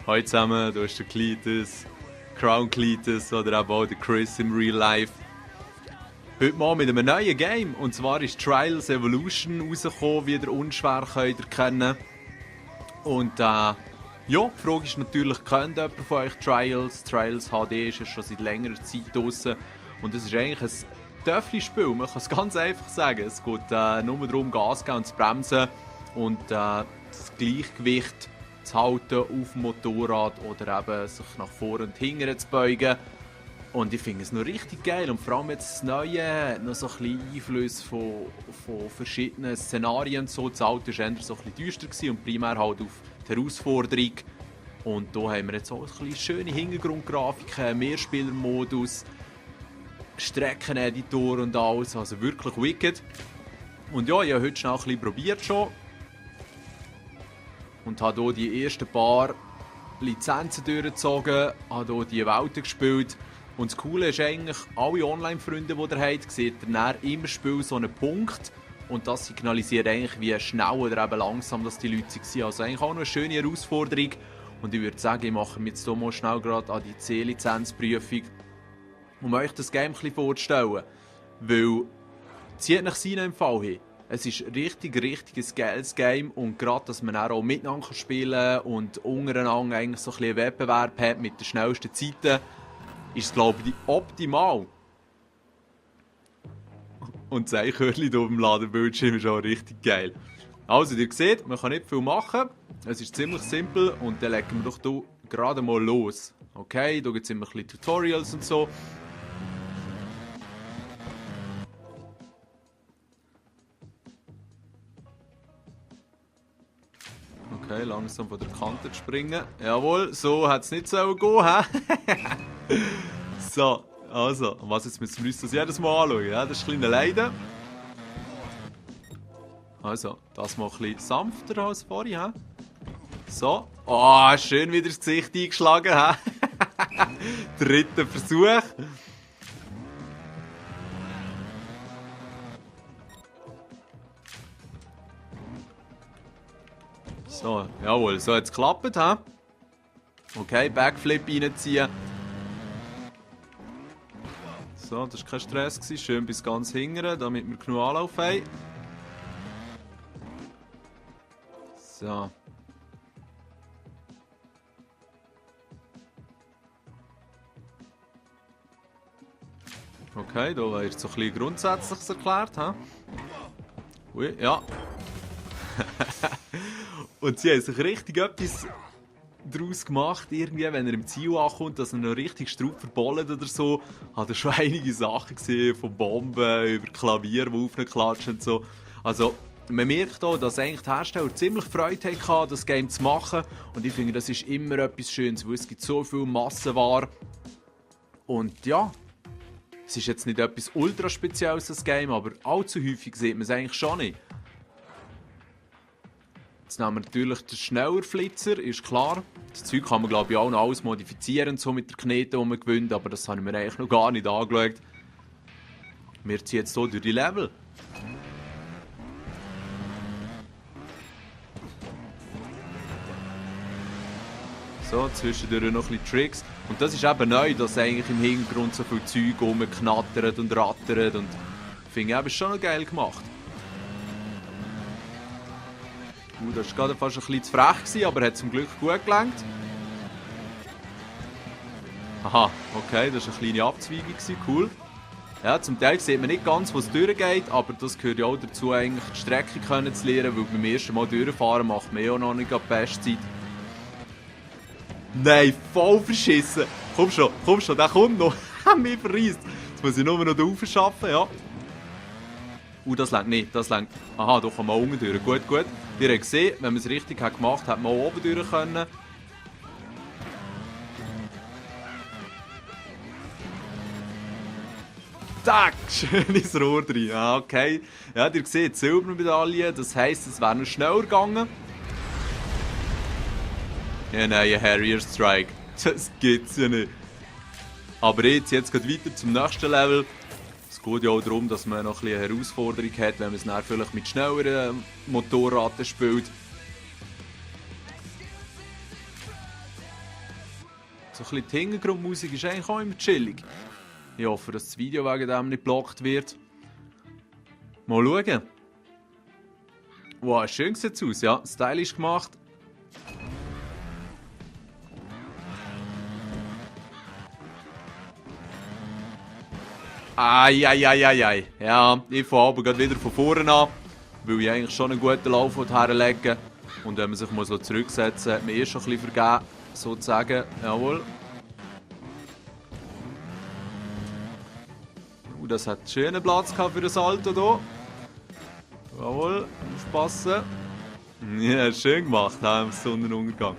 Hallo zusammen, hier ist der Cletus, Crown Cletus oder eben auch der Chris im Real Life. Heute mal mit einem neuen Game, und zwar ist Trials Evolution rausgekommen, wie ihr unschwer könnt erkennen. Und ja, die Frage ist natürlich, kennt jemand von euch Trials? Trials HD ist ja schon seit längerer Zeit draussen und es ist eigentlich ein Töffli-Spiel, man kann es ganz einfach sagen. Es geht nur darum, Gas geben und zu bremsen und das Gleichgewicht zu halten auf dem Motorrad oder eben sich nach vorne und hinten zu beugen. Und ich finde es noch richtig geil und vor allem jetzt das Neue hat noch so ein bisschen Einfluss von verschiedenen Szenarien. So. Das Alte war eher so ein bisschen düster und primär halt auf die Herausforderung. Und hier haben wir jetzt auch ein bisschen schöne Hintergrundgrafiken, Mehrspielermodus, Streckeneditor und alles, also wirklich wicked. Und ja, ich habe heute schnell ein bisschen probiert schon und habe hier die ersten paar Lizenzen durchgezogen, habe hier die Welten gespielt. Und das Coole ist eigentlich, alle Online-Freunde, die ihr habt, seht ihr im Spiel so einen Punkt und das signalisiert eigentlich, wie schnell oder eben langsam das die Leute waren. Also eigentlich auch noch eine schöne Herausforderung und ich würde sagen, ich mache mich jetzt hier mal schnell gerade an die C-Lizenzprüfung, um euch das Game ein bisschen vorzustellen. Weil, zieht nach seinem Fall hin. Es ist richtig ein geiles Game und gerade, dass man auch miteinander spielen kann und untereinander eigentlich so ein bisschen Wettbewerb hat mit den schnellsten Zeiten, ist es, glaube ich, optimal. Und das Eichhörnchen hier auf dem Ladebildschirm ist auch richtig geil. Also, ihr seht, man kann nicht viel machen. Es ist ziemlich simpel und dann legen wir doch hier gerade mal los. Okay, hier gibt es immer ein bisschen Tutorials und so. Okay, langsam von der Kante zu springen. Jawohl, so hat es nicht so gehen, hä? So, also, was jetzt müssen wir uns das jedes Mal anschauen, ja? Das ist ein kleiner Leiden. Also, das mal ein bisschen sanfter als vorhin, hä? So. Oh, schön wieder das Gesicht eingeschlagen, hä? Dritter Versuch. So, jawohl, so hat es geklappt, hä? Okay, Backflip reinziehen. So, das war kein Stress, schön bis ganz hinten, damit wir genug Anlauf haben. So. Okay, da wird so ein bisschen Grundsätzliches erklärt, hä? Ui, ja. Und sie haben sich richtig etwas daraus gemacht, irgendwie, wenn er im Ziel ankommt, dass er noch richtig Straub verbollet oder so. Hat er schon einige Sachen gesehen, von Bomben über Klavier, die aufklatschen und so. Also, man merkt auch, dass eigentlich die Hersteller ziemlich Freude hatten, das Game zu machen. Und ich finde, das ist immer etwas Schönes, weil es gibt so viel Massenware. Und ja, es ist jetzt nicht etwas ultra Spezielles, das Game, aber allzu häufig sieht man es eigentlich schon nicht. Jetzt nehmen wir natürlich den schneller Flitzer, ist klar. Das Zeug kann man, glaube ich, auch noch alles modifizieren, so mit der Knete, die man gewinnt, aber das habe ich mir eigentlich noch gar nicht angeschaut. Wir ziehen jetzt hier durch die Level. So, zwischendurch noch ein bisschen Tricks. Und das ist eben neu, dass eigentlich im Hintergrund so viel Zeug rumknattert und rattert und finde ich eben schon noch geil gemacht. Das war gerade fast ein bisschen zu frech, aber hat zum Glück gut gelangt. Aha, okay, das war eine kleine Abzweigung, cool. Ja, zum Teil sieht man nicht ganz, wo es durchgeht, aber das gehört ja auch dazu, eigentlich die Strecke zu lernen, weil beim ersten Mal durchfahren macht man ja noch nicht die Bestzeit. Nein, voll verschissen! Komm schon, der kommt noch! Mir verreist! Jetzt muss ich nur noch da rauf schaffen, ja. Das längt nicht, das längt. Aha, da kann man unten durch. Gut. Ihr habt gesehen, wenn man es richtig hat gemacht hat, man auch oben durch können. Zack, schönes Rohr drin. Ja, okay. Ja, ihr seht, Silbermedaille, das heisst, es wäre noch schneller gegangen. Ja, nein, ein Harrier Strike. Das gibt's ja nicht. Aber jetzt geht es weiter zum nächsten Level. Es geht ja auch darum, dass man noch ein bisschen eine Herausforderung hat, wenn man es dann vielleicht mit schnelleren Motorraden spielt. So ein bisschen die Hintergrundmusik ist eigentlich auch immer chillig. Ich hoffe, dass das Video wegen dem nicht geblockt wird. Mal schauen. Wow, schön sieht es aus, ja. Stylisch gemacht. Eieieiei. Ja, ich fange aber gerade wieder von vorne an, weil ich eigentlich schon einen guten Lauf herlegen. Und wenn man sich mal so zurücksetzen, hat man schon ein bisschen vergeben, sozusagen. Jawohl. Das hat einen schönen Platz gehabt für das Salto hier. Jawohl, aufpassen. Ja, schön gemacht, im Sonnenuntergang.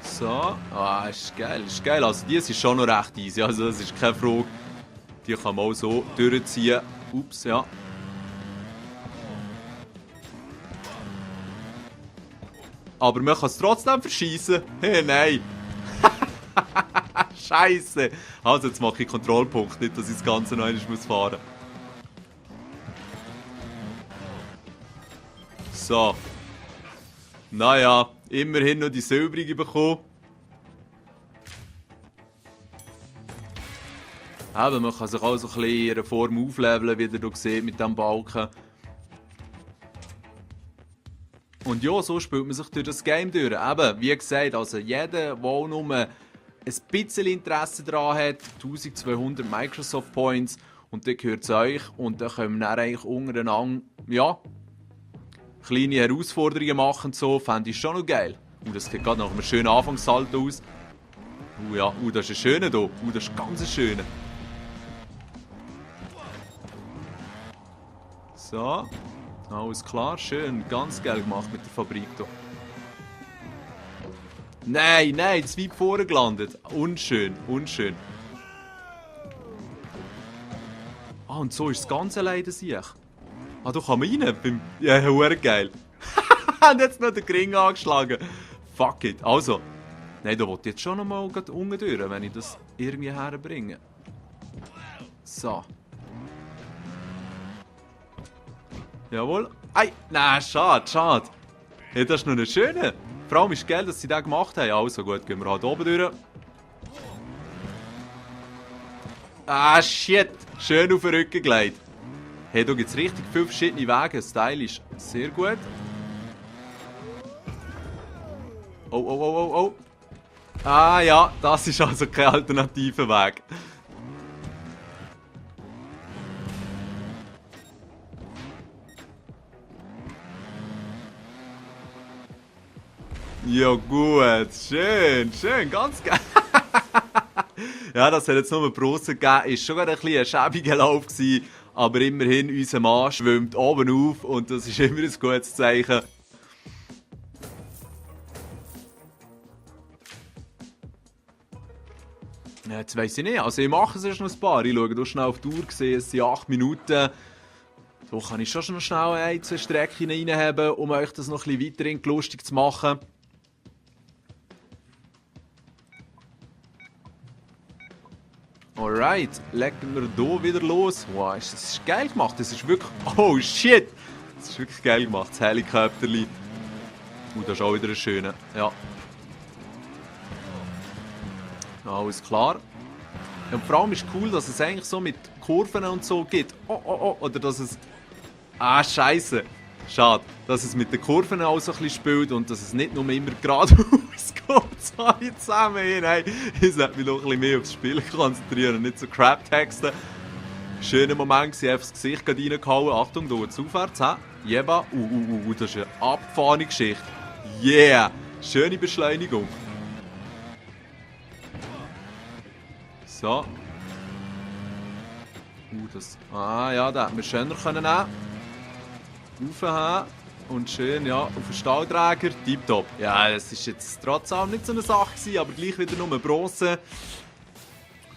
So, ist geil, ist geil. Also die ist schon noch recht easy, also das ist keine Frage. Die kann man auch so durchziehen. Ups, ja. Aber man kann es trotzdem verschießen. Hey, nein. Scheiße. Also jetzt mache ich Kontrollpunkt, nicht, dass ich das Ganze noch einmal fahren muss. So. Naja, immerhin noch die silbrige bekommen. Aber man kann sich auch so ein bisschen in ihrer Form aufleveln, wie ihr seht mit diesem Balken. Und ja, so spielt man sich durch das Game durch. Eben, wie gesagt, also jeder, der auch nur ein bisschen Interesse daran hat, 1200 Microsoft Points und dann gehört es euch und dann können wir dann eigentlich untereinander, ja, kleine Herausforderungen machen und so, fände ich schon noch geil. Das sieht gerade nach einem schönen Anfangssalto aus. Ja, das ist ein schöner hier. Das ist ganz ein schöner. So. Alles klar, schön. Ganz geil gemacht mit der Fabrik hier. Nein, zu weit vorne gelandet. Unschön, unschön. Ah, und so ist das Ganze leider sich. Ah, da kann man rein. Ja, geil. Und jetzt noch den Ring angeschlagen. Fuck it. Also, nein, da wollte ich jetzt schon noch mal unten durch, wenn ich das irgendwie herbringe. So. Jawohl. Ei, nein, schade. Ja, das ist noch eine schöne. Vor allem ist geil, dass sie das gemacht haben. Also gut, gehen wir halt oben durch. Ah, shit. Schön auf den Rücken gelegt. Hey, da gibt es richtig viele verschiedene Wege. Stylisch. Sehr gut. Oh. Ah ja, das ist also kein alternativer Weg. Ja gut, schön, ganz geil. Ja, das hat jetzt nur Bronze gegeben. Ist schon ein bisschen ein schäbiger Lauf gewesen, aber immerhin, unser Mann schwimmt oben auf und das ist immer ein gutes Zeichen. Ja, jetzt weiss ich nicht, also ich mache es erst noch ein paar. Ich schaue hier schnell auf die Uhr, gesehen, es sind 8 Minuten. So kann ich schon noch schnell ein, zwei Strecken reinhaben, um euch das noch ein bisschen weiterhin lustig zu machen. Alright, legen wir hier wieder los. Wow, das ist geil gemacht. Das ist wirklich... Oh shit! Das ist wirklich geil gemacht, das Helikopterli. Das ist auch wieder ein schöner. Ja. Alles klar. Und vor allem ist cool, dass es eigentlich so mit Kurven und so geht. Oh. Oder dass es... Ah, scheiße. Schade. Dass es mit den Kurven auch so ein bisschen spielt und dass es nicht nur immer geradeaus geht. Sorry zusammen. Hey, nein, ich sollte mich noch ein bisschen mehr aufs Spiel konzentrieren und nicht so Crap-Texten. Schöner Moment, sie einfach das Gesicht reingehauen. Achtung, da geht's aufwärts. Jeba. Das ist eine abgefahrene Geschichte. Yeah. Schöne Beschleunigung. So. Das... Ah ja, da hätten wir schöner können nehmen. Raufhaben. Und schön, ja, auf den Stahlträger. Tipptopp. Ja, das ist jetzt trotzdem nicht so eine Sache gewesen, aber gleich wieder nur Bronze.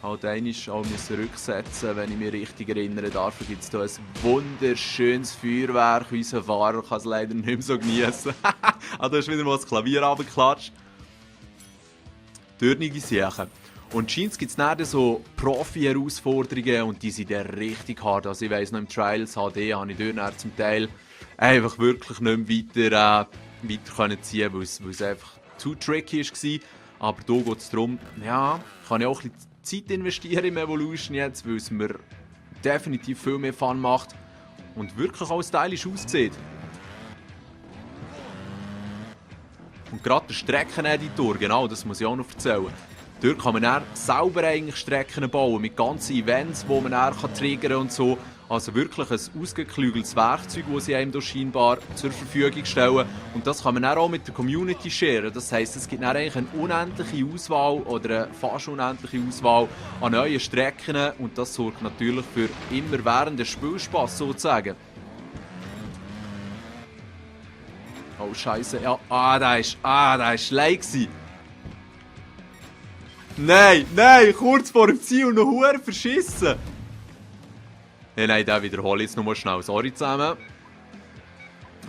Halt einmal auch müssen rücksetzen, wenn ich mich richtig erinnere. Dafür gibt es hier ein wunderschönes Feuerwerk. Unser Fahrer kann es leider nicht mehr so genießen. Ah, da ist wieder mal das Klavier runtergeklatscht. Dürnige Sachen. Und scheint gibt es dann so Profi-Herausforderungen und die sind dann richtig hart. Also ich weiss noch, im Trials HD habe ich dort zum Teil einfach wirklich nicht mehr weiter können ziehen, weil es einfach zu tricky war. Aber hier geht es darum, ja, kann ich auch ein bisschen Zeit investieren im Evolution jetzt, weil es mir definitiv viel mehr Fun macht und wirklich auch stylisch aussieht. Und gerade der Streckeneditor, genau, das muss ich auch noch erzählen. Dort kann man dann selber eigentlich Strecken bauen, mit ganzen Events, die man dann triggern kann und so. Also wirklich ein ausgeklügeltes Werkzeug, das sie einem da scheinbar zur Verfügung stellen. Und das kann man dann auch mit der Community sharen. Das heisst, es gibt dann eigentlich eine unendliche Auswahl oder eine fast unendliche Auswahl an neuen Strecken. Und das sorgt natürlich für immerwährenden Spielspass sozusagen. Oh Scheiße, ja. Da ist Schleich gewesen. Nein, kurz vor dem Ziel noch verdammt verschissen. Ja, nein, den wiederhole ich jetzt nochmal schnell. Sorry zusammen.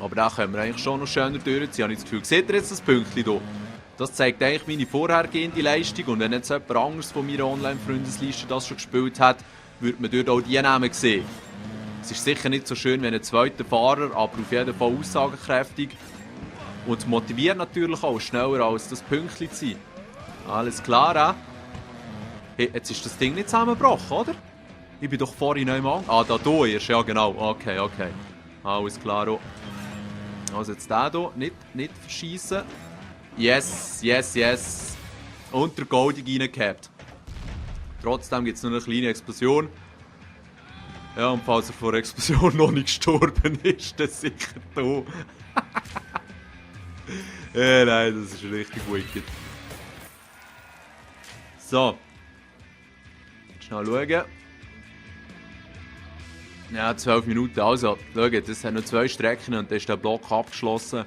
Aber da können wir eigentlich schon noch schöner durchziehen. Ich habe das Gefühl, seht ihr jetzt das Pünktchen hier? Das zeigt eigentlich meine vorhergehende Leistung. Und wenn jetzt jemand anderes von meiner Online-Freundesliste das schon gespielt hat, würde man dort auch die Namen sehen. Es ist sicher nicht so schön wie ein zweiter Fahrer, aber auf jeden Fall aussagekräftig. Und motiviert natürlich auch, schneller als das Pünktchen zu sein. Alles klar, Hey, jetzt ist das Ding nicht zusammengebrochen, oder? Ich bin doch vorhin neu mal. Da erst, ja genau. Okay. Alles klar. Also jetzt den hier, nicht verschießen. Yes. Und der Goldig reingehabt. Trotzdem gibt es noch eine kleine Explosion. Ja, und falls er vor der Explosion noch nicht gestorben ist, dann sicher da. Nein, das ist richtig wicked. So. Schnell schauen. Ja, 12 Minuten. Also, schaut, das sind noch 2 Strecken und dann ist der Block abgeschlossen.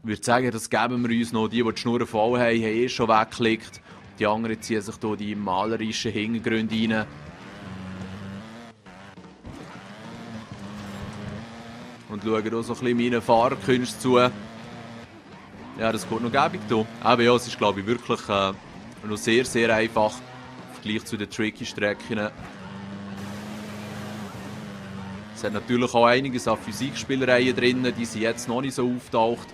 Ich würde sagen, das geben wir uns noch. Die Schnurren voll haben schon weggeklickt. Die anderen ziehen sich hier die malerischen Hintergründe rein. Und schauen hier so ein bisschen meinen Fahrerkünsten zu. Ja, das geht noch gäbig hier. Aber ja, es ist, glaube ich, wirklich noch sehr, sehr einfach im Vergleich zu den tricky Strecken. Es hat natürlich auch einiges an Physikspielereien drin, die sind jetzt noch nicht so auftaucht.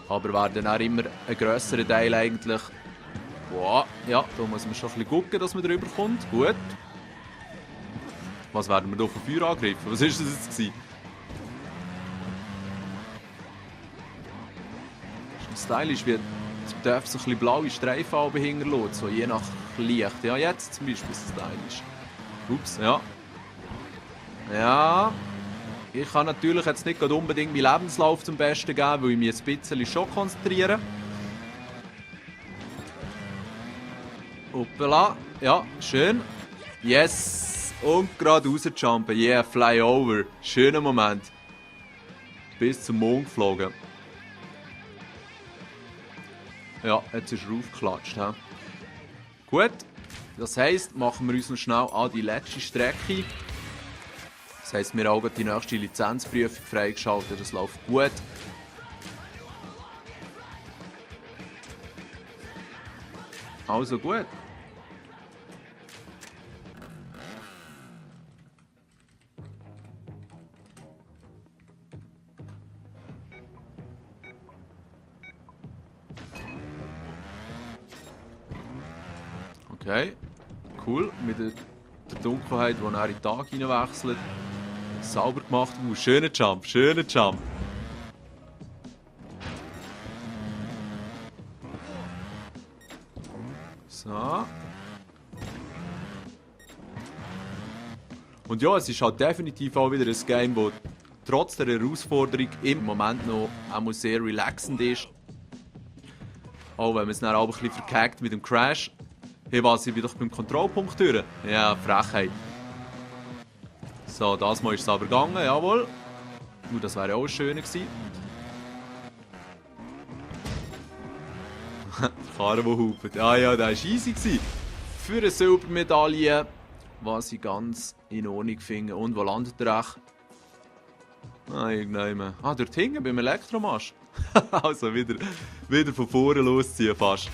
Aber werden dann auch immer ein grösserer Teil eigentlich. Wow, ja, da muss man schon ein bisschen gucken, dass man drüber kommt. Gut. Was werden wir hier von Feuer angegriffen? Was war das jetzt gewesen? Stylisch wird darf so ein bisschen blaue Streifen hinterlassen, so je nach Licht. Ja, jetzt zum Beispiel ist es stylisch. Ups, ja. Ja. Ich kann natürlich jetzt nicht unbedingt meinen Lebenslauf zum Besten geben, weil ich mich ein bisschen schon konzentriere. Hoppala. Ja, schön. Yes. Und gerade rausjumpen. Yeah, fly over. Schöner Moment. Bis zum Mond geflogen. Ja, jetzt ist er aufgeklatscht. He? Gut, das heisst, machen wir uns noch schnell an die letzte Strecke. Das heisst, wir haben auch die nächste Lizenzprüfung freigeschaltet. Das läuft gut. Also gut. Okay, cool. Mit der Dunkelheit, die nach in den Tag hineinwechselt. Sauber gemacht. Schöner Jump, schöner Jump. So. Und ja, es ist halt definitiv auch wieder ein Game, das trotz der Herausforderung im Moment noch auch sehr relaxend ist. Auch wenn man es dann auch ein bisschen verkackt mit dem Crash. Hey, was, ich bin doch beim Kontrollpunkt durch. Ja, Frechheit. So, das Mal ist es aber gegangen, jawohl. Das wäre auch schöner gewesen. Der Karren, der hupt. Ja, der war easy gewesen. Für eine Silbermedaille, was ich ganz in Ordnung finde. Und wo landet der echt? Irgendwann. Dort hinten beim Elektromast. Also wieder von vorne losziehen fast.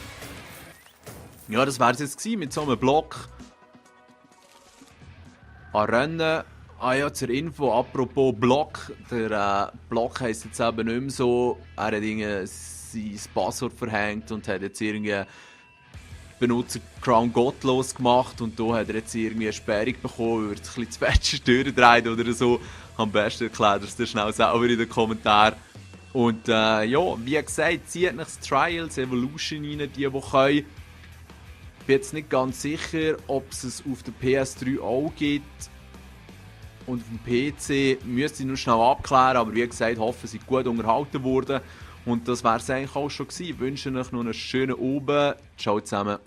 Ja, das wäre es jetzt gewesen mit so einem Block an Rennen, Ah ja, zur Info, apropos Block. Der Block heisst jetzt eben nicht mehr so. Er hat irgendwie sein Passwort verhängt und hat jetzt irgendwie Benutzer Crown gottlos gemacht. Und da hat er jetzt irgendwie eine Sperrung bekommen, weil er ein bisschen zu fest durchdreht oder so. Am besten erklärt er es dir schnell selber in den Kommentaren. Und ja, wie gesagt, zieht nach Trials Evolution rein, die können. Ich bin jetzt nicht ganz sicher, ob es auf der PS3 auch gibt. Und auf dem PC müsste ich nur schnell abklären, aber wie gesagt, hoffe, sie sind gut unterhalten worden. Und das wäre es eigentlich auch schon gewesen. Ich wünsche euch noch einen schönen Abend. Ciao zusammen.